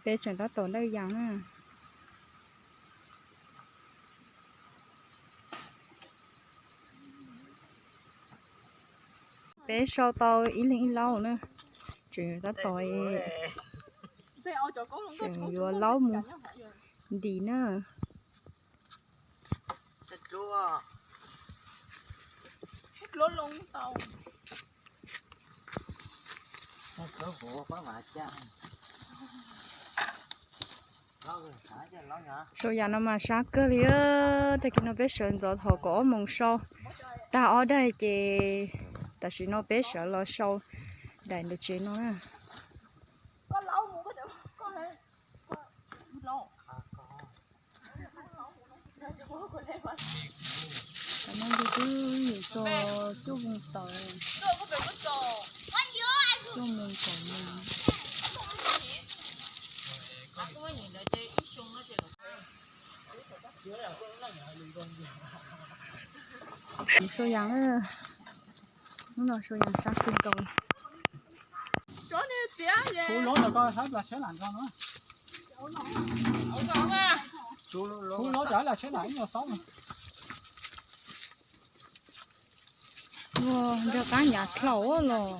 Peb tseem tab tom dawj yas na. Peb sau tau ib leeg ib laub na. Tseem tab tom, tseem yuav laub mus ntim na. Sau yas no mas sab kawg li. Tag kis no peb sawv ntxov thaum kaum ob moos sau tag ob daig ces tam sim no peb sawv los sau daim ntawm tsev no na. Tam no ntu twb yim txog cuaj moos tawm, cuaj moos tawm no. Sau yas, hnub no sau yas sab kawg nkaus. Ua nrog qab nyav dlhau los.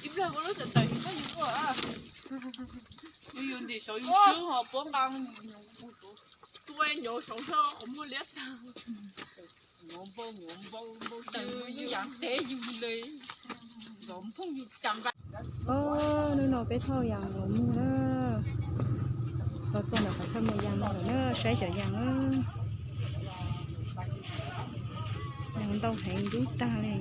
Ib pliag koj lub tawm tawm yus koj yus tuaj, yus yus ntim saud yus swb ho puab nqa, tua nyob saud xwb qhov muag liab tag. Npau npau npau npau tawm yus yam teb yus le, nkawd phooj yus cas npa. Hnub no peb thauj yas los muag na. Los txog ntawm qhov chaw muag yas no lawm na, saib cov yas na. Yas ntau heev dub tag li.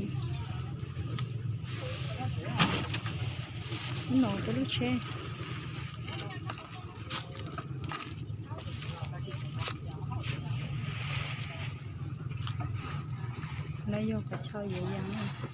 Hnub no peb lub tsheb no yog qhov chaw yuav yas.